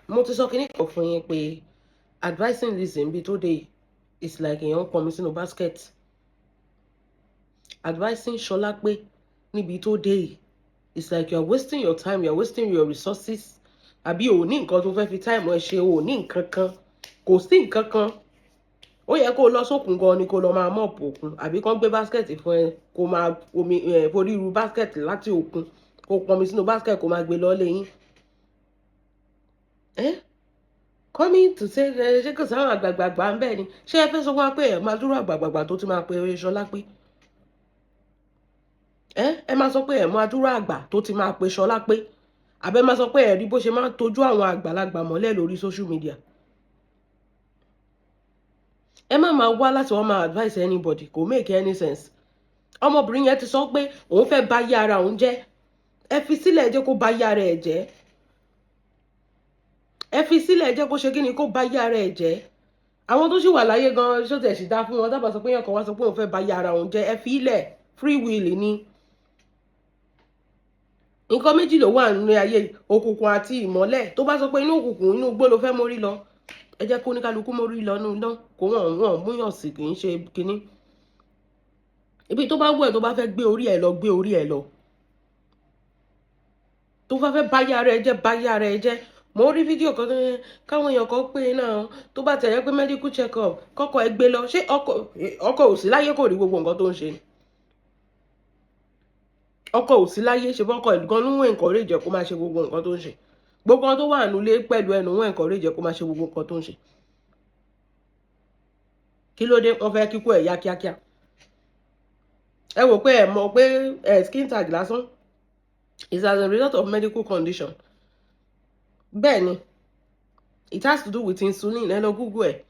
Mo ti sọ kíní kan fún yín pé advising Lizzy níbi tó dé yìí, it's like èèyàn ń pọnmi sínú basket. Advising Ṣọlá pé níbi tó dé yìí, it's like you are wasting your time, you are wasting your resources. Àbí ò ní nǹkan tó fẹ́ fi time ẹ ṣe? Ò ní nǹkan kan, kò sí nǹkan kan. Ó yẹ kó lọ sókun gan ni, kó lọ máa mop òkun, àbí kán gbé basket fún ẹ, kó máa omi ẹ forí ru basket láti òkun, kó pọnmi sínú basket, kó máa gbé lọ lẹ́yìn. Ẹ coming to say ẹ ṣé kò sáwọn àgbààgbà ń bẹ̀ ni? Ṣé ẹ fẹ́ sọ fún wa pé ẹ máa dúró àgbààgbà tó ti máa pe Ṣọlá pé ẹ máa sọ pé ẹ máa dúró àgbà tó ti máa pe Ṣọlá pé, àbẹ máa sọ pé ẹ rí bó ṣe máa ń tọ́jú àwọn àgbàlagbà mọ́lẹ̀ lórí social media? Ẹ má máa wá láti wọ́n máa advice anybody, kò make any sense. Ọmọbìnrin yẹn ti sọ pé òun fẹ́ bà yé ara òun jẹ́. Ẹ fi sílẹ̀, jẹ́ kó bà yé ara ẹ̀ jẹ́. Ẹ fi sílẹ̀, jẹ́ kó ṣe kí ni, kó bà yé ara ẹ̀ jẹ́. Àwọn tó sì wà láyé gan, ṣó tẹ̀ sì dá fún wọn? Dábàá sọ pé yẹn kan wá sọ pé òun fẹ́ bà yé ara òun jẹ́, ẹ fi ilẹ̀, free will ni. Nǹkan méjì ló wà nínú ayé, òkùnkùn àti ìmọ́lẹ̀. Tó bá sọ pé inú òkùnkùn, inú igbó ló fẹ́ mórí lọ, ẹ jẹ́ kó ní kálukú mórí lọ nínú iná, kó wọ́n múyàn sí. Kì í ṣe kínní. Ibi tó bá wù ẹ́, tó bá fẹ́ gbé orí ẹ̀ lọ, gbé orí ẹ̀ lọ. Tó bá fẹ́ báyà rẹ̀ jẹ́, báyà rẹ̀ jẹ́. Mo rí fídíò kan tó yẹ káwọn èèyàn kan pé náà, tó bá tẹ̀lé pé medical check up kọ́kọ́ ẹ gbé lọ. Ṣé ọkọ ò sí láyé, kò rí gbogbo nǹkan tó ń ṣe ni? Ọkọ ò sí láyé, ṣe bọ́kọ ẹ̀ gan ló ń encourage ẹ̀ kó máa ṣe gbogbo nǹkan tó ń ṣe? Gbogbo nǹkan tó wà nílé pẹ̀lú ẹnu wọn encourage ẹ̀ kó máa ṣe gbogbo nǹkan tó ń ṣe. Kí ló dé? Wọ́n fẹ́ kíkú ẹ̀ yá kíákíá. Ẹ wò pé ẹ mọ̀ pé ẹ skin tag lásán is as a result of medical condition. Bẹ́ẹ̀ ni, it has to do with insulin. Ẹ lọ Google ẹ̀.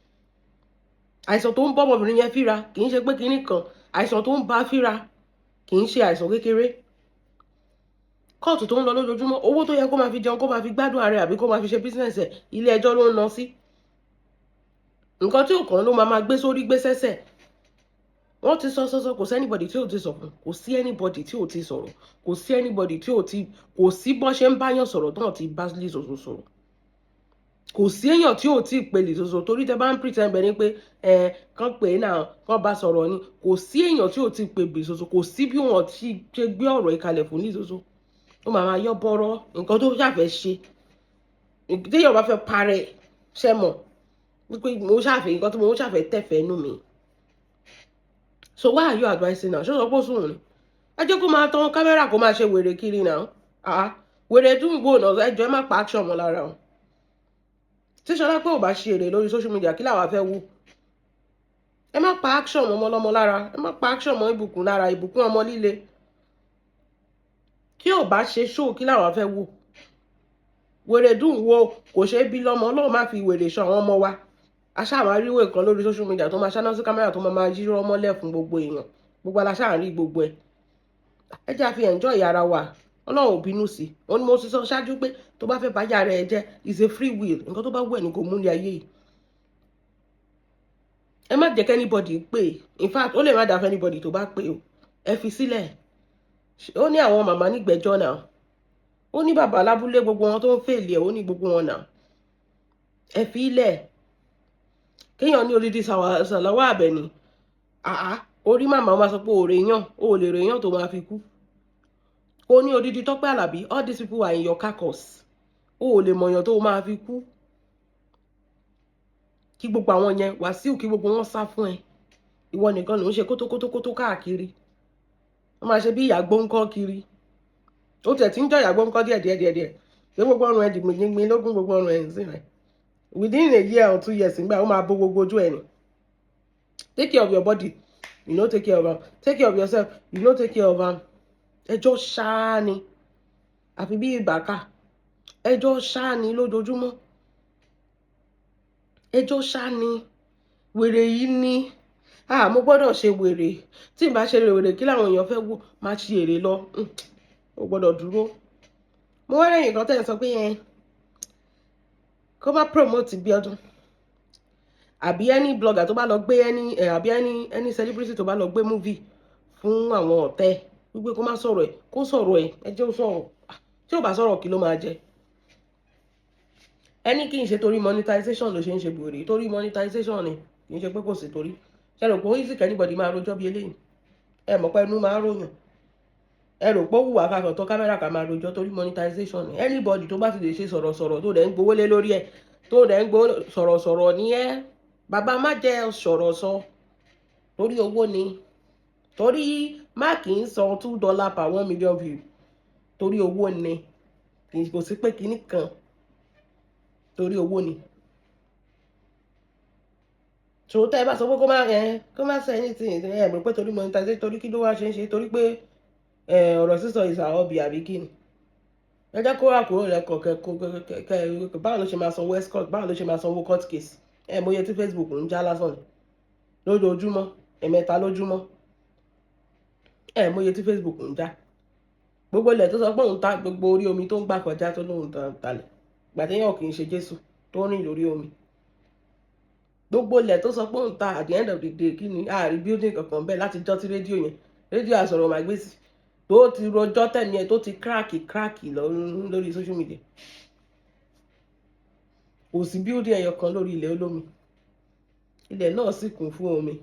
Àìsàn tó ń bọ́ ọmọbìnrin yẹn fíra, kì í ṣe pé kinní kan. Àìsàn tó ń bá fíra kì í ṣe àìsàn kékeré. Kóòtù tó ń lọ lójoojúmọ́, owó tó yẹ kó máa fi jẹun, kó máa fi gbádùn ara ẹ̀, àbí kó máa fi ṣe business ẹ̀, ilé ẹjọ́ ló ń lọ sí. Nǹkan tí ò kàn ló máa máa gbé sórí, gbé sẹ́sẹ̀. Wọ́n ti sọ sọ sọ, kò sí anybody tí ò ti sọ fún, kò sí anybody tí ò ti sọ̀rọ̀, kò sí anybody tí ò ti, kò sí bọ́n ṣe ń báyàn sọ̀rọ̀ tán ti bá Lizozo sọ̀rọ̀. Kò sí èèyàn tí ò tí ì pe Lizozo, torí tẹ bá ń pretend bẹ́ẹ̀ ni pé ẹ kàn pé náà kàn bá sọ̀rọ̀ ni. Kò sí èèyàn tí ò tí ì pe Lizozo. Kò sí bí wọ́n ti ṣe gbé ọ̀rọ̀ ìkalẹ̀ fún Lizozo, ó máa máa yọ bọ́rọ́. Nǹkan tó ṣàfẹ́ ṣe, téèyàn bá fẹ́ parẹ́, ṣẹ́ mọ̀ wípé mo ṣàfẹ́ nǹkan tí mo ṣàfẹ́ tẹ̀fẹ́ nù mí. So why are you advising now? Ṣé o sọ pé ó sùn ni? Ẹ jẹ́ kó máa tan kámẹ́rà, kó máa ṣe wèrè kiri náà. Ah, wèrè dùn wò náà. Ẹ jọ̀ọ́, ẹ má pa action mọ́ lára o. Tí Ṣọlá pé ò bá ṣe èrè lórí social media, kí làwa fẹ́ wò? Ẹ má pa action mọ́ ọmọlọ́mọ lára. Ẹ má pa action mọ́ Ìbùkún lára, Ìbùkún ọmọ líle. Tí ò bá ṣe show, kí làwa fẹ́ wò? Wèrè dùn wo, kò ṣe é bí lọ́mọ. Ọlọ́run má fi wèrè ṣọ àwọn ọmọ wa. Aṣáàmáríwò kan lórí social media tó máa ṣáná sí kámẹ́rà, tó máa máa yírọ́ mọ́lẹ̀ fún gbogbo èèyàn. Gbogbo aláṣáà rí gbogbo ẹ̀. Ẹ jẹ́ àfi enjoy ara wa. Ọlọ́run ò bínú sí wọn ni. Mo ti sọ ṣáájú pé tó bá fẹ́ bá yára ẹ jẹ́ is a free will. Nǹkan tó bá wù ẹ́ ní kò mú ní ayé yìí. Ẹ má jẹ́ kí anybody pè. In fact, ó lè má dà fún anybody tó bá pè o. Ẹ fi sílẹ̀. Ó ní àwọn màmá nígbẹ́jọ́ náà, ó ní bàbá lábúlé, gbogbo wọn tó ń fèlè ẹ̀, ó ní gbogbo wọn náà. Ẹ fi ilẹ̀. Kéèyàn ní odidi Sàláwà Àbẹ̀ní, àá orí màmá máa sọ pé òòrè yàn, ó lè rè yàn tó máa fi kú. Ó ní odidi Tọ́pẹ́ Àlàbí. All these people are in your caucus. Ó ò lè mọ̀yàn tó máa fi kú. Kí gbogbo àwọn yẹn, Wàsíù, kí gbogbo wọn sá fún ẹ, ìwọ nìkan ló ń ṣe kótókótókótó káàkiri. Wọ́n máa ṣe bí ìyá gbóńkọ́ kiri. Ó tẹ̀ tí ń jọ ìyá gbóńkọ́ díẹ̀ díẹ̀ díẹ̀ díẹ̀ pé gbogbo ọrùn ẹ̀ dìgbìngbìn lógún, gbogbo ọrùn ẹ̀ ń sìn rẹ̀. Within a year or 2 years nígbà ó máa bó gbogbo ojú ẹ̀ ni. Take care of your body, you no take care of am. Take care of yourself, you no take care of am. Ẹjọ́ ṣáá ni, àfi bí ìbàkà. Ẹjọ́ ṣáá ni lójoojúmọ́, ẹjọ́ ṣáá ni. Wèrè yìí ni, ah, mo gbọ́dọ̀ ṣe wèrè. Tí n bá ṣe wèrè, kí làwọn èèyàn fẹ́ wò? Máa ṣe èrè lọ, ó gbọ́dọ̀ dúró. Mo wá lẹ́yìn kan tẹ́ ẹ̀ sọ pé yẹn kó má promote Bíọ́dún, àbí any blogger tó bá lọ gbé any àbí any celebrity tó bá lọ gbé movie fún àwọn ọ̀tẹ̀, wípé kó má sọ̀rọ̀ ẹ̀. Kó sọ̀rọ̀ ẹ̀, ẹ jẹ́ ó sọ̀rọ̀. Tí ò bá sọ̀rọ̀, kí ló máa jẹ? Ẹni kì í ṣe torí monetization ló ṣe ń ṣe bòrè. Torí monetization ni, kì í ṣe pé kò sí torí. Ṣe rò pé ó easy anybody máa rojọ́ bí eléyìí? Ẹ mọ̀ pé ẹnu máa ń ròyàn. Ẹ rò pé ó wùwà ká tọ́ kámẹ́rà ká máa rojọ́? Torí monetization ni. Anybody tó bá ti lè ṣe sọ̀rọ̀sọ̀rọ̀, tó dẹ̀ ń gbowó lé lórí ẹ̀, tó dẹ̀ ń gbowó, sọ̀rọ̀sọ̀rọ̀ ní ẹ́. Bàbá má jẹ́ sọ̀rọ̀ sọ torí owó ni, torí má kì í san $2 per 1 million view. Torí owó ni, kò sí pé kinní kan, torí owó ni. So tẹ́ ẹ bá sọ pé kó má ẹ kó má ṣe anything, ẹ mọ̀ pé torí monetization, torí kí ló wá ṣe ń ṣe? Torí pé ọ̀rọ̀ sísọ is our hobby, àbí kí ni? Ẹ jẹ́ kó wà kúrò lẹ́kọ̀ọ́ kẹ. Báwo ló ṣe máa sanwó escort? Báwo ló ṣe máa sanwó court case? Ẹ mọ̀ iye tí Facebook ń já lásán ni lójoojúmọ́, ẹ̀mẹ́ta lójúmọ́. Ẹ mọ̀ iye tí Facebook ń já. Gbogbo ilẹ̀ tó sọ pé òun ta, gbogbo orí omi tó ń gbà kọjá tó lóun talẹ̀, gbàtẹ́yàn kì í ṣe Jésù tó rìn lórí omi. Gbogbo ilẹ̀ tó sọ pé òun ta, at the end of the day, kí ni? Ààrí building kankan bẹ́ẹ̀ láti jọ́ tí rédíò yẹn, rédíò àsọ̀rọ̀ màgbèsì tó ti rojọ́ tẹ̀mí ẹ̀ tó ti crack crack lórí social media. Kò sí building ẹyọ kan lórí ilẹ̀ olómi. Ilẹ̀ náà sì kún fún omi.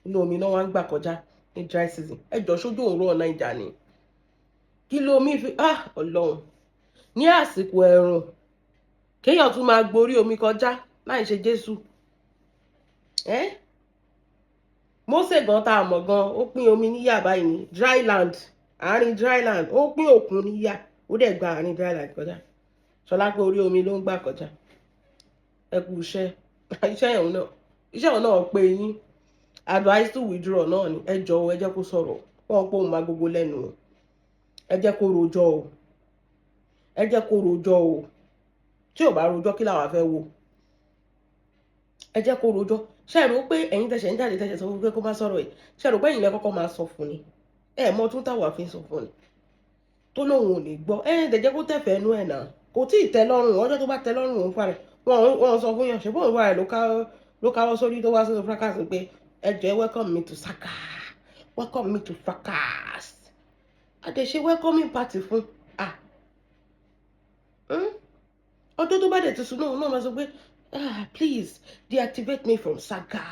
Inú omi náà wá ń gbà kọjá ní dry season. Ẹ jọ, sójú òun rọ̀ Naija ni? Kí ló mi fi, ah, Ọlọ́run, ní àsìkò ẹ̀rùn, kéèyàn tún máa gborí omi kọjá láì ṣe Jésù ẹ́. Mósè gan tá a mọ̀ gan, ó pín omi níyà báyìí ní dry land, àárín dry land. Ó pín òkun níyà, ó dẹ̀ gba àárín dry land kọjá. Ṣọlá pé orí omi ló ń gbà kọjá. Ẹ kú iṣẹ́. Iṣẹ́ ìhun náà, iṣẹ́ ìhun náà pé yín. Advice to withdraw náà ni. Ẹ jọ̀wọ́, ẹ jẹ́ kó sọ̀rọ̀. Wọ́n pé òun máa gbogbo lẹ́nu o. Ẹ jẹ́ kó rojọ́ o, ẹ jẹ́ kó rojọ́ o. Tí ò bá rojọ́, kí làwọn fẹ́ wò? Ẹ jẹ́ kó rojọ́. Ṣe rò pé ẹ̀yin tẹ̀sẹ̀ ń jáde, tẹ̀sẹ̀ sọ fún pé kó má sọ̀rọ̀ yìí, ṣe rò pé ẹ̀yin lẹ kọ́kọ́ máa sọ fún ni? Ẹ mọ tún táwa fi ń sọ fún ni tó lóun ò ní gbọ́. Ẹ ẹ̀ jẹ́ kó tẹ̀fẹ̀ ẹnu ẹ̀ náà. Kò tí ì tẹ́ lọ́rùn. Ọjọ́ tó bá tẹ́ lọ́rùn, òun fara wọn sọ fún yàn. Ṣe bóun wà ló káwọ́ sórí tó wá sínú fracas pé ẹ jẹ́ welcome me to Saka, welcome me to fracas. Àdẹ̀ṣe welcoming party fún. Ah, ọjọ́ tó bá dẹ̀ ti sùn náà náà máa sọ pé, "Ah, please deactivate me from saga,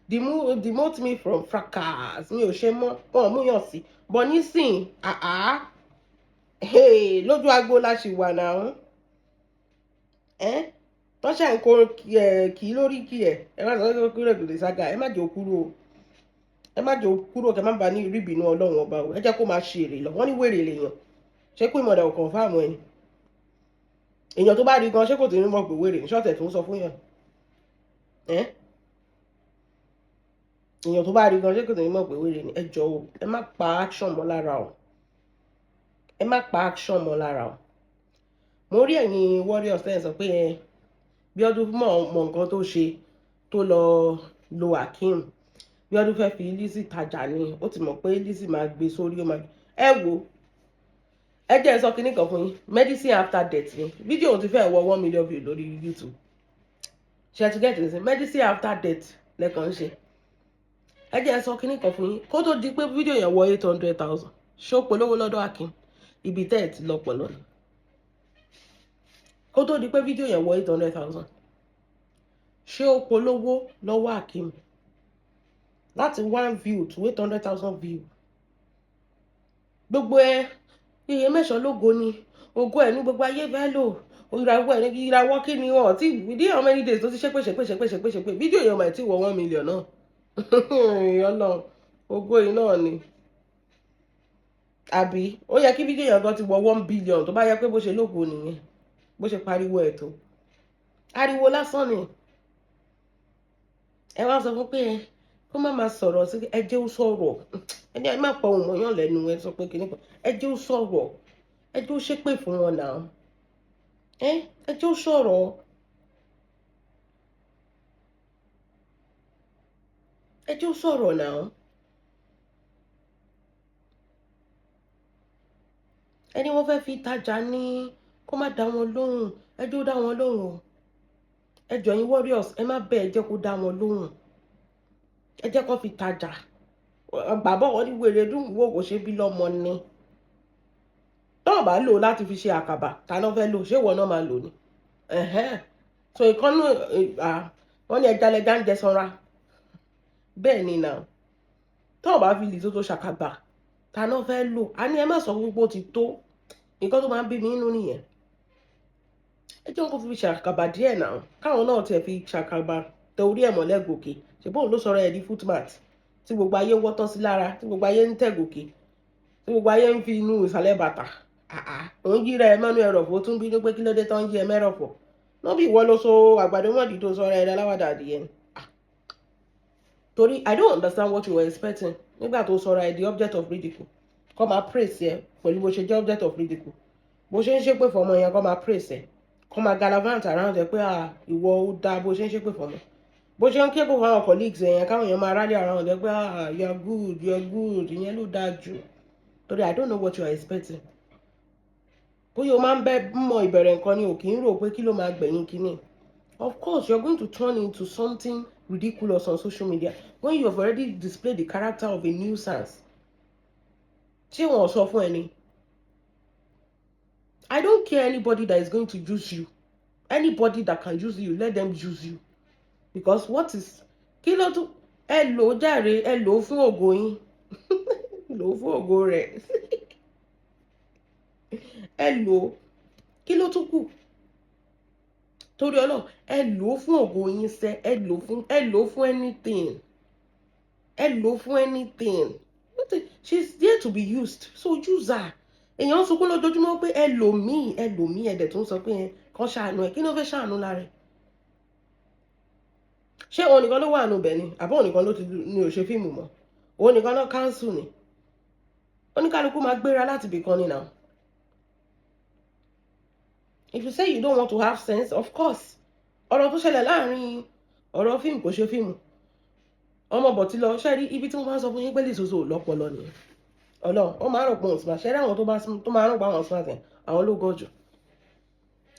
demote me from fracas, mi ò ṣe mọ́." Wọn ò mú yàn sí bọ̀ nísìn. Àá, lójú agbo la ṣì wà náà tọ́ṣà ń kó kì í lórí kí ẹ. Ẹ má sọ pé kúrò lè saga. Ẹ má jẹ́ òkúrò o, ẹ má jẹ́ òkúrò. Kẹ má bàa ní rí ìbínú Ọlọ́run Ọba o. Ẹ jẹ́ kó máa ṣe èrè lọ. Wọ́n ní wèrè lèèyàn. Ṣé pé ìmọ̀dà ò confirm ẹni èèyàn tó bá rí gan, ṣé kò tí ní mọ̀ pé wèrè ní ṣọ́ọ̀tẹ̀ tó ń sọ fún yàn ẹ́? Èèyàn tó bá rí gan, ṣé kò tí ní mọ̀ pé wèrè ni? Ẹ jọ̀ọ́ o, ẹ má pa action mọ́ lára o, ẹ má pa action mọ́ lára o. Mo rí ẹ̀yin warriors tẹ́ ẹ̀ sọ pé ẹ Bíọ́dún mọ̀ mọ̀ nǹkan tó ṣe tó lọ lo Akeem. Bíọ́dún fẹ́ fi Lizzy tajà ni. Ó ti mọ̀ pé Lizzy máa gbé sórí, ó máa. Ẹ wo, ẹ jẹ́ ẹ sọ kinní kan fún yín. Medicine after death ni fídíò ti fẹ́ wọ 1 million view lórí YouTube. Ṣe ti get it? Medicine after death lẹ́kàn ń ṣe. Ẹ jẹ́ ẹ sọ kinní kan fún yín. Kó tó di pé fídíò yẹn wọ 800,000, ṣó polówó lọ́dọ̀ Akeem? Ibi tẹ́ ẹ̀ ti lọ́pọ̀ lọ́nà. Kó tó di pé fídíò yẹn wọ 800,000, ṣé ó polówó lọ́wọ́ Akeem? Láti one view to 800,000 view, gbogbo ẹ iye mẹ́sàn-án lógo ni ògo ẹ̀ ní gbogbo ayé fẹ́ lò. Ìràwọ̀ ẹ̀ ní ìràwọ̀ kí ni wọn tí within how many days tó ti ṣépè ṣépè ṣépè ṣépè ṣépè, fídíò yẹn mà ti wọ 1 million náà. Ọlọ́run, ògo yìí náà ni àbí? Ó yẹ kí fídíò yẹn gan ti wọ 1 billion tó bá yẹ pé bó ṣe lógo nìyẹn, bó ṣe pariwo ẹ̀ tó. Ariwo lásán ni. Ẹ wá sọ fún pé kó má máa sọ̀rọ̀ sí. Ẹ jẹ́ ó sọ̀rọ̀. Ẹni ẹ má pọ̀ ohùn mọ́yàn lẹ́nu. Ẹ sọ pé kìíní kan. Ẹ jẹ́ ó sọ̀rọ̀, ẹ jẹ́ ó ṣépè fún wọn náà. Ẹ jẹ́ ó sọ̀rọ̀. Ẹ jẹ́ ó sọ̀rọ̀ náà. Ẹni wọ́n fẹ́ fi tajà ní kó má dá wọn lóhùn. Ẹ jẹ́ ó dá wọn lóhùn o. Ẹ jọ̀ọ́ yín warriors, ẹ má bẹ́ẹ̀, jẹ́ kó dá wọn lóhùn. Ẹ jẹ́ kó fi tajà. Bàbá wọn ní wèrè dùn wò, kò ṣe bí lọ́mọ ni. Tọ́ọ̀ bá lò láti fi ṣe àkàbà, ta ló fẹ́ lò? Ṣé ìwọ náà máa lò ni? Ẹ̀hẹ́n. So ìkànnù, wọ́n ní ẹja lẹja ń jẹ sanra. Bẹ́ẹ̀ ni náà, tó o bá fi lè tó tó ṣàkàbà, ta náà fẹ́ lò á ní ẹ má sọ wípé ó ti tó. Nǹkan tó máa ń bí mi nínú nìyẹn. Ẹ jẹ́ kó fi ṣàkàbà díẹ̀ náà, káwọn náà tiẹ̀ fi ṣàkàbà tẹ orí ẹ̀ mọ́lẹ̀ gòkè. Ṣùgbọ́n òun ló sọ̀rọ̀ ẹ̀ di footmat tí gbogbo ayé ń wọ́tọ́ sí lára, tí gbogbo ayé ń tẹ̀ gòkè, tí gbogbo ayé ń fi inú ìsàlẹ̀ bàtà. Òun yíra ẹ mọ́nú ẹrọ̀fọ̀, ó tún bínú pé kí ló dé tán yí ẹ mẹ́rọ̀fọ̀. Náà bí ìwọ ló so àgbàdo mọ́dì tó sọ̀rọ̀ ẹ̀ aláwàdà adìyẹ ni. Torí I don't understand what you were expecting nígbà tó sọ̀rọ̀ ẹ̀ di object of ridicule. Kọ́ máa praise ẹ pẹ̀lú bó ṣe jẹ́ object of ridicule, bó ṣe ń ṣépè fọmọ yẹn, kọ́ máa praise ẹ, kọ́ máa gallivant around ẹ pé ìwọ ó dáa. Bó ṣe ń ṣépè fọmọ, bó ṣe ń ké bò fáwọn colleagues ẹ yẹn, káwọn èèyàn máa rally around ẹ pé, "Ah, you are good, you are good." Ìyẹn ló dáa jù, torí I don't know what you are expecting. Bóyá o máa ń bẹ́ mọ ìbẹ̀rẹ̀ nǹkan ni, ò kì í rò pé kí ló máa gbẹ̀yìn kínní. Of course you are going to turn into something ridiculous on social media when you have already displayed the character of a nuisance. Ṣé wọn ò sọ fún ẹ ni? I don't care anybody that is going to use you. Anybody that can use you, let them use you, because what is, kí ló tún ẹ lò ó jàre? Ẹ lò ó fún ògo yín, lò ó fún ògo rẹ̀, ẹ lò ó. Kí ló tún kù? Torí Ọlọ́run, ẹ lò ó fún ògo yín sẹ́. Ẹ lò ó fún anything, ẹ lò ó fún anything. She's there to be used, so use her. Èèyàn ń sunkún lójoojúmọ́ pé ẹ lò mí, ẹ lò mí. Ẹ̀dẹ̀ tó ń sọ pé ẹ kàn ṣàánú ẹ, kí ló fẹ́ ṣàánú lára ẹ? Ṣé òun nìkan ló wà nù bẹ̀ ni, àbọ̀ òun nìkan ló ti ní ò ṣe fíìmù mọ́? Òun nìkan náà cancel ni? Oníkálukú máa gbéra láti ibì kan ni now. If you say you don't want to have sense, of course. Ọ̀rọ̀ tó ṣẹlẹ̀ láàrin ọ̀rọ̀ fíìmù kò ṣe fíìmù ọmọ bọ̀tí lọ ṣe rí ibi tí wọ́n máa ń sọ fún yín pé lè soso lọ́pọlọ nìyẹn. Ọlọ́run, wọ́n máa ń rò pé òun smart. Ṣe rí àwọn tó máa ń rò pé àwọn smart yẹn, àwọn ló gọ̀ jù.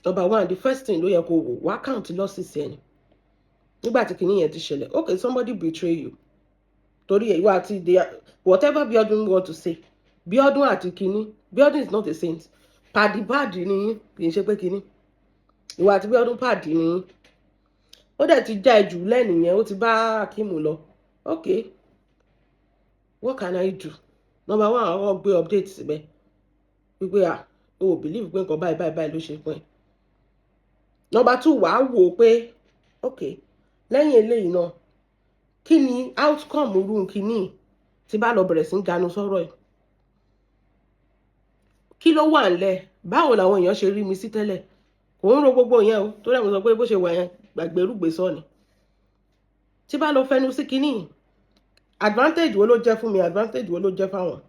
Number one, the first thing ló yẹ kó wò wá, count losses ẹ̀ ni nígbà tí kinní yẹn ti ṣẹlẹ̀. Okay, somebody betray you, torí ìwà àti the whatever Biodun want to say, Biodun àti kinní, Biodun is not a saint. Pàdí pàdí ni, kì í ṣe pé kinní, ìwà àti Biodun pàdí ni. Ó dẹ̀ ti já ẹ jù lẹ́nu yẹn, ó ti bá Akeem lọ. Okay, what can I do? Number one, àwọn gbé update síbẹ̀ wípé ah, o ò believe pé nǹkan báyìí báyìí báyìí ló ṣe fún ẹ. Number two, wàá wò ó pé okay, lẹ́yìn eléyìí náà, kí ni outcome irú kíní tí bá lọ bẹ̀rẹ̀ sí ń ganu sọ̀rọ̀ ẹ̀? Kí ló wà ńlẹ̀? Báwo làwọn èèyàn ṣe rí mi sí tẹ́lẹ̀? Kò ń ro gbogbo yẹn o, tó dẹ̀ mo sọ pé bó ṣe wà yẹn, gbàgbérùgbé sọ ni. Tí bá lọ fẹnu sí kíní, advantage wo ló jẹ́ fún mi? Advantage wo ló jẹ́ fáwọn?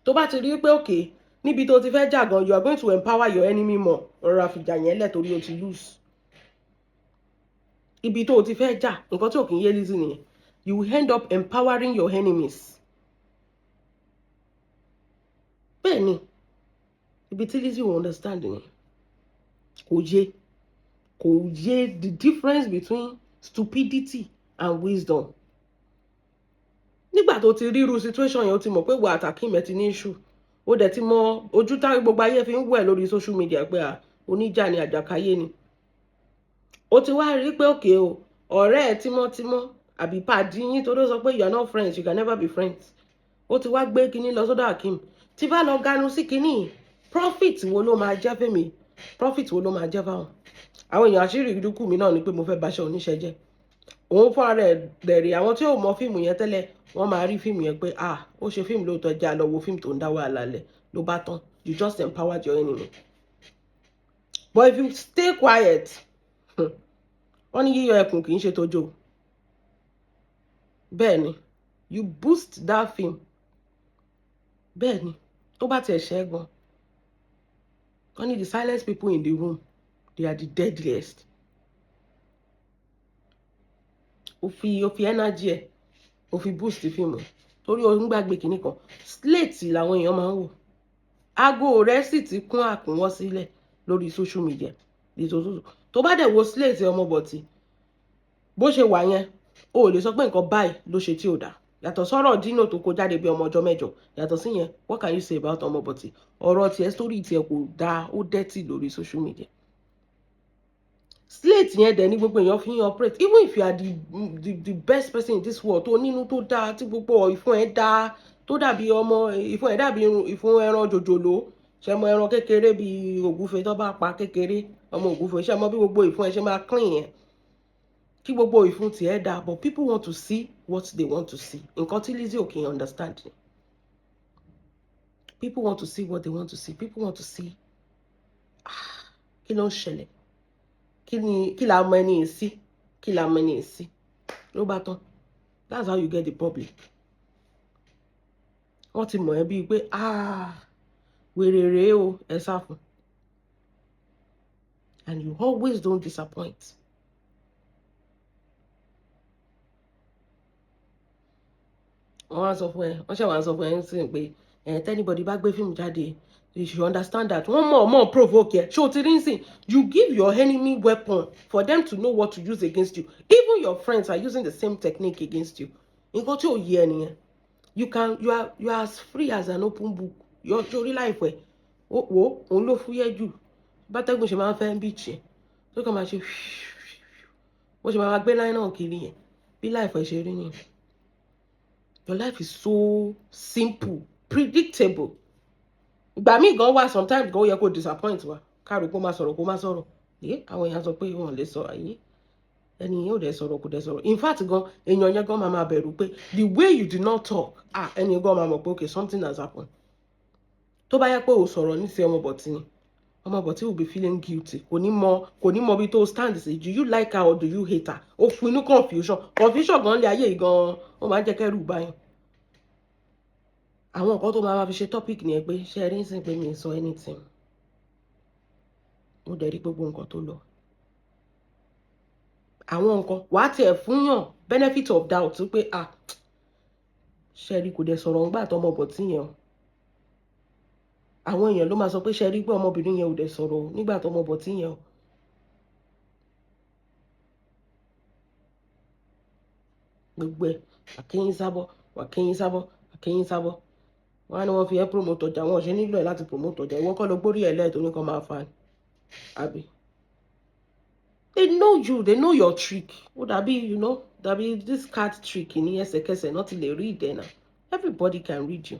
Tó bá ti rí pé okay, níbi tó ti fẹ́ jà gan, you are going to empower your enemy more, rọra fìjà yẹn lẹ̀, torí o ti lose. Ibi tó o ti fẹ́ jà, nǹkan tí ò kì í yé Lizzy nìyẹn. You will end up empowering your enemies. Bẹ́ẹ̀ ni, ibi tí Lizzy will understand ni kò yé, kò yé the difference between stupidity and wisdom. Nígbà tó ti ríru situation yẹn, ó ti mọ̀ pé wà àtàkì mẹ́ ti ní issue. Ó dẹ̀ ti mọ ojú tá gbogbo ayé fi ń wẹ̀ lórí social media pé à oníjà ni, àjàkáyé ni. Ó ti wá rí pé okay o, ọ̀rẹ́ ẹ̀ tímọ́tímọ́ àbí pàdí yín, torí ó sọ pé you are not friends, you can never be friends. Ó ti wá gbé kinní lọ sọ́dọ̀ Akeem. Tí bá lọ ganu sí kinní, profit wo ló máa jẹ́ fẹ́mi? Profit wo ló máa jẹ́ fáwọn àwọn èèyàn? Àṣírí ìdúkù mi náà ni pé mo fẹ́ baṣẹ́ oníṣẹ́ jẹ́. Òun fún ara ẹ̀ dẹ̀rẹ̀, àwọn tí ò mọ fíìmù yẹn tẹ́lẹ̀, wọ́n máa rí fíìmù yẹn pé ah, ó ṣe fíìmù lóòótọ́, jẹ́ àlọ́ wo fíìmù tó ń dá wàhálà lẹ̀. Ló bá tán. You just empowered your enemy. But if you stay quiet, wọ́n ní yíyọ ẹkùn kì í ṣe tójó. Bẹ́ẹ̀ ni, you boost that film. Bẹ́ẹ̀ ni, tó bá tiẹ̀ ṣẹ́ gan, wọ́n ní the silent people in the room, they are the deadliest. Ó fi energy ẹ̀, ó fi boost fíìmù, torí o ń gbàgbé kinní kan, slate làwọn èèyàn máa ń wò. Aago rẹ̀ sì ti kún àkúnwọ́ sílẹ̀ lórí social media. Tó bá dẹ̀ wo slate ọmọ bọ̀tì bó ṣe wà yẹn, o ò lè sọ pé nǹkan báyìí ló ṣe tí ò dáa, yàtọ̀ sọ́rọ̀ Dino tó kó jáde bí ọmọ ọjọ́ 8. Yàtọ̀ sí yẹn, what can you say about ọmọ bọ̀tì? Ọ̀rọ̀ tiẹ̀, story tiẹ̀ kò dáa, ó dirty lórí social media. Slate yẹn dẹ̀ ní gbogbo èèyàn fi ń operate. Even if you are the best person in this world, tó nínú tó dáa, tí gbogbo ìfun ẹ̀ dáa, tó dàbí ọmọ, ìfun ẹ̀ dàbí ìfun ẹran jòjòló, ṣe mọ ẹran kékeré bíi ògúfe tó bá pa kékeré, ọmọ ògúfe, ṣe mọ bí gbogbo ìfun ẹ̀ ṣe máa clean yẹn, kí gbogbo ìfun tiẹ̀ dáa, but people want to see what they want to see. Nǹkan tí Lizzy ò kì í understand ni, people want to see what they want to see. People want to see, ah, kí ló ń ṣẹlẹ̀, kí ni, kí la mọ ẹni sí, kí la mọ ẹni sí, ló bá tán. That's how you get the public. Wọ́n ti mọ̀ ẹ́ bíi pé, ah, wèrè rèé o, ẹ sá fún. And you always don't disappoint. Wọ́n wá sọ fún ẹ, wọ́n ṣe wá sọ fún ẹ ń sìn pé ẹ tí anybody bá gbé fíìmù jáde, you should understand that wọ́n mọ̀ mọ̀ provoke ẹ. Ṣé o ti rí nsìn? You give your enemy weapon for them to know what to use against you. Even your friends are using the same technique against you. Nǹkan tí ò yé ẹ nìyẹn. You are as free as an open book. Yọ sórí láìpẹ́ wo, òun ló fúyẹ́ jù. Bátẹ́gùn ṣe máa ń fẹ́ ń beach yẹn, tó kàn máa ṣe bó ṣe máa gbé láì náà kiri yẹn, bí láìpẹ́ ṣe rí nìyẹn. Your life is so simple, predictable. Ìgbà míì gan wà, sometimes gan ó yẹ kó disappoint wa, káàró kó má sọ̀rọ̀, kó má sọ̀rọ̀. Yé àwọn èèyàn sọ pé wọn lè sọ ayé ẹni yẹn ò dẹ̀ sọ̀rọ̀, kò dẹ̀ sọ̀rọ̀. In fact gan, èèyàn yẹn gan máa máa bẹ̀rù pé the way you did not talk, ah, ẹni gan máa mọ̀ pé okay, something has happened. Tó bá yẹ pé ò sọ̀rọ̀ níṣẹ́ ọmọ bọ̀tí ni, ọmọ bọ̀tí will be feeling guilty. Kò ní mọ bí tó stand sí. Do you like her or do you hate her? Ó fún inú confusion. Confusion gan lé ayé yìí gan, ó máa ń jẹ́ kẹ́rù báyìí. Àwọn nǹkan tó máa fi ṣe topic nìyẹn pé ṣe rí ń sìn pé mi ì sọ anything, mo dẹ̀ rí gbogbo nǹkan tó lọ, àwọn nǹkan wàá tiẹ̀ fúnyàn benefit of doubt pé, ah, ṣe rí, kò dẹ̀ sọ̀rọ̀ ńgbà tó ọmọ bọ̀tí yẹn o. Àwọn èèyàn ló máa sọ pé ṣe rí pé ọmọbìnrin yẹn ò dẹ̀ sọ̀rọ̀ nígbà tó ọmọ bọ̀tí yẹn o. Gbogbo ẹ̀ wàkíyín sábọ̀, wàkíyín sábọ̀, wàkíyín sábọ̀. Wọ́n á ní wọ́n fi ẹ́ promote ọjà, wọn ò ṣe nílò ẹ̀ láti promote ọjà. Ìwọ kọ́ ló gbórí ẹ̀ lẹ́ẹ̀ tó ní kó máa fa ni, àbí? They know you, they know your trick. Ó dàbí dàbí this card trick ní ẹsẹ̀kẹsẹ̀ náà ti lè read ẹ̀ náà. Everybody can read you.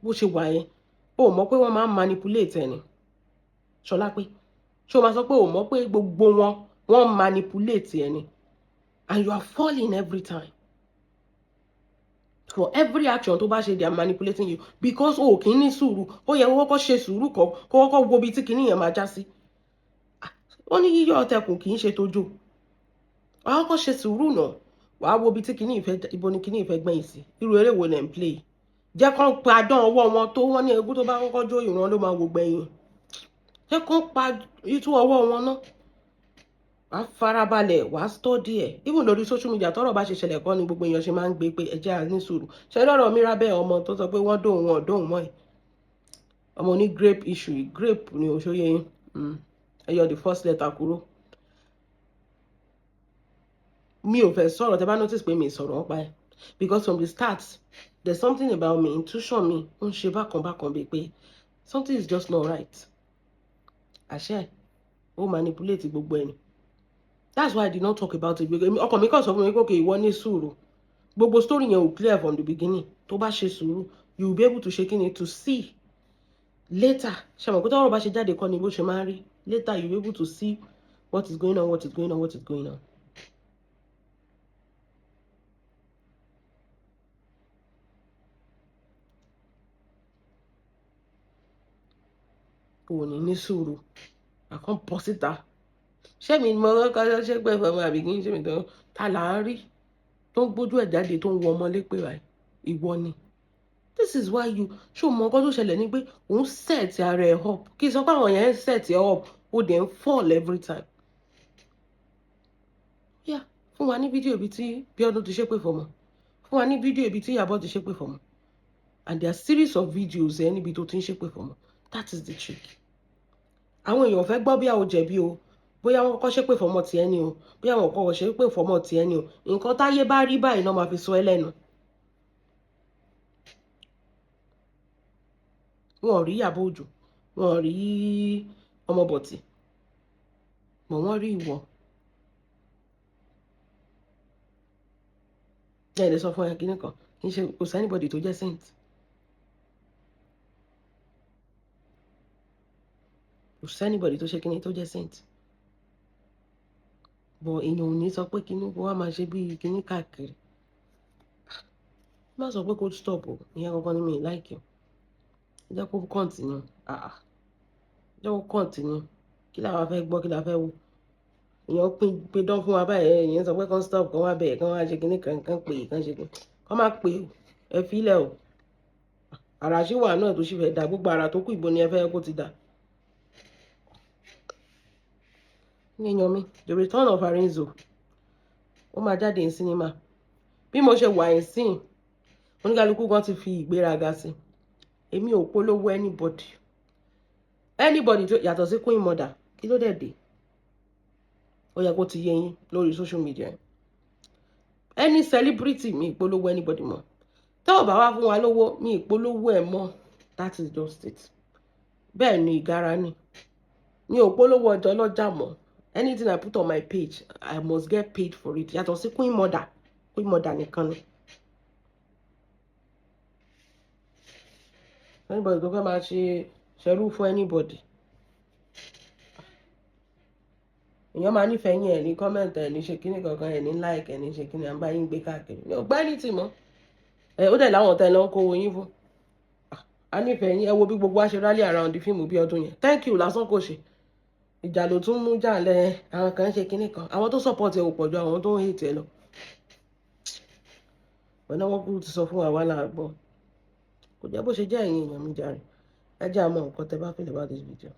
Bó ṣe wà yẹn, o mọ̀ pé wọ́n máa ń manipulate ẹ̀ ni. Ṣọlá pé ṣé o máa sọ pé o mọ̀ pé gbogbo wọn, wọ́n manipulate ẹ̀ ni? And you are falling every time. For every action tó bá ṣe, they are manipulating you because o kì í ní sùúrù. Ó yẹ kó kọ́kọ́ ṣe sùúrù, kó kọ́kọ́ wo ibi tí kinní yẹn máa já sí. Ó ní yíyọ ọtẹkùn kì í ṣe tójó. Wàá kọ́kọ́ ṣe sùúrù náà, wàá wo ibi tí kinní ìfẹ́, ibo ni kinní ìfẹ́ gbẹ̀yìn sí, irú eré wo lẹ̀ ń play. Jẹ́ kán padán ọwọ́ wọn tó wọ́n ní egún tó bá kọ́kọ́ jó ìran ló máa wò gbẹ̀yìn. Jẹ́ kán pa itú ọwọ́ wọn náà, wàá farabalẹ̀, wàá study ẹ̀. Even lórí social media, tọ́rọ̀ bá ṣe ṣẹlẹ̀ kọ́ ni gbogbo èèyàn ṣe máa ń gbé pé ẹ jẹ́ a ní sùúrù. Ṣe lọ́rọ̀ Mirabel, ọmọ tó sọ pé wọ́n dóhùn, wọn dóhùn mọ́ ẹ̀, ọmọ ní grape issue, grape ni òṣòye yín, ẹ yọ the first letter kúrò. Mi ò fẹ́ sọ̀rọ̀. Tẹ́ bá notice pé mi sọ̀rọ̀ nípa ẹ̀, because from the start there's something about me, intuition mi ó ń ṣe bákan bákan bíi pé something is just not right. Àṣẹ ó manipulate gbogbo ẹni. That's why I did not talk about it. Ọkàn mi kàn sọ fún mi pé okay, ìwọ ní sùúrù, gbogbo story yẹn ò clear from the beginning. Tó bá ṣe sùúrù, you will be able to ṣe kíni, to see later. Ṣe mọ̀ pé tọ́rọ̀ bá ṣe jáde kọ́ ni bó ṣe máa ń rí. Later you will be able to see what is going on, what is going on, what is going on. Kò ní ní sùúrù, àkàn bọ́ síta. Ṣé mi ni mo kọ́kọ́ ṣe pé fọmọ àbí kí n ṣe mi tó ta là ń rí tó ń gbójú ẹ̀ jáde, tó ń wọ ọmọ lépè báyìí? Ìwọ ni. This is why you, ṣé o mọ nǹkan tó ṣẹlẹ̀ ni pé òun set ara ẹ̀ up? Kí n sọ pé àwọn yẹn ń set ẹ̀ up, ó dẹ̀ ń fall every time. Yeah, fún wa ní fídíò ibi tí Bíọ́dún ti ṣépè fọmọ, fún wa ní fídíò ibi tí Ìyábọ̀ ti ṣépè fọmọ, and there are series of videos ẹ níbi tó ti ń ṣépè fọmọ. That is the trick. Àwọn èèyàn fẹ́ gbọ́ bí a ò jẹ̀bi o, bóyá wọ́n kọ́kọ́ ṣépè fọmọ tiẹ̀ ni o, bóyá wọ́n kọ́kọ́ ṣépè fọmọ tiẹ̀ ni o. Nǹkan táyé bá rí báyìí náà máa fi sọ ẹ́ lẹ́nu. Wọn ò rí Ìyábọ̀ Òjó, wọn ò rí Ọmọ bọ̀tì mọ̀ wọ́n rí ìwọ. Ẹ lè sọ fún ẹ kíní kan, kì í ṣe kò sí anybody tó jẹ́ saint. Kò sí anybody tó ṣe kíní tó jẹ́ saint. But èèyàn ò ní sọ pé kíní kó wá máa ṣe bí kíní káàkiri. Má sọ pé kó stop o, ìyẹn gangan ni mi ì like o. Jẹ́ kó continue. Ah ah. Jẹ́ kó continue. Kí la wá fẹ́ gbọ́, kí la fẹ́ wò? Èèyàn pín pín dán fún wa báyìí, èèyàn sọ pé kán stop, kán wá bẹ̀rẹ̀, kán wá ṣe kíní kan, kán pè, kán ṣe kíní. Kán má pè o, ẹ fi lẹ̀ o. Àrà ṣì wà náà tó sì fẹ́ dà, gbogbo àrà tó kù ìbò ni ẹ fẹ́ kó ti dà. Èèyàn mi, The Return of Arinzo, ó máa jáde ní cinema. Bí mo ṣe wà ẹ̀ sìn, oníkálukú gan ti fi ìgbéraga sí. Èmi ò polówó anybody. Anybody tó yàtọ̀ sí Queen Mother, kí ló dẹ̀ dé? Ó yẹ kó ti yé yín lórí social media. Any celebrity, mi ìpolówó anybody mọ́. Tẹ́ ò bá wá fún wa lówó, mi ìpolówó ẹ̀ mọ́. That is just it. Bẹ́ẹ̀ ni ìgara ni. Mi ò polówó ọjọ́ lọ́jà mọ́. Anything I put on my page, I must get paid for it. Yàtọ̀ sí Queen Mother, Queen Mother nìkan ni. Anybody tó fẹ́ máa ṣe ṣerú fún anybody. Èèyàn máa nífẹ̀ẹ́ yín, ẹ̀ ní comment, ẹ̀ ní ṣe kíní kankan, ẹ̀ ní like, ẹ̀ ní ṣe kíní, à ń bá yín gbé káàkiri. Mi ò gbá anything mọ́. Ẹ ó dẹ̀ láwọn tẹ́ lọ ń kówó yín fún. A nífẹ̀ẹ́ yín, ẹ wo bí gbogbo wa ṣe rally around the fíìmù bí ọdún yẹn. Thank you lásán kò ṣe. Ìjà ló tún mú jà lẹ, àwọn kan ṣe kíní kan. Àwọn tó support ẹ ò pọ̀ ju àwọn tó ń hate ẹ lọ. Ọ̀nà wọn kúrú ti sọ fún wa wá láàgbọ́. Kò jẹ́ bó ṣe jẹ́, ẹ̀yin èèyàn mi jàre. Ẹ jẹ́ àmọ́ nǹkan tẹ́ bá feel about this video.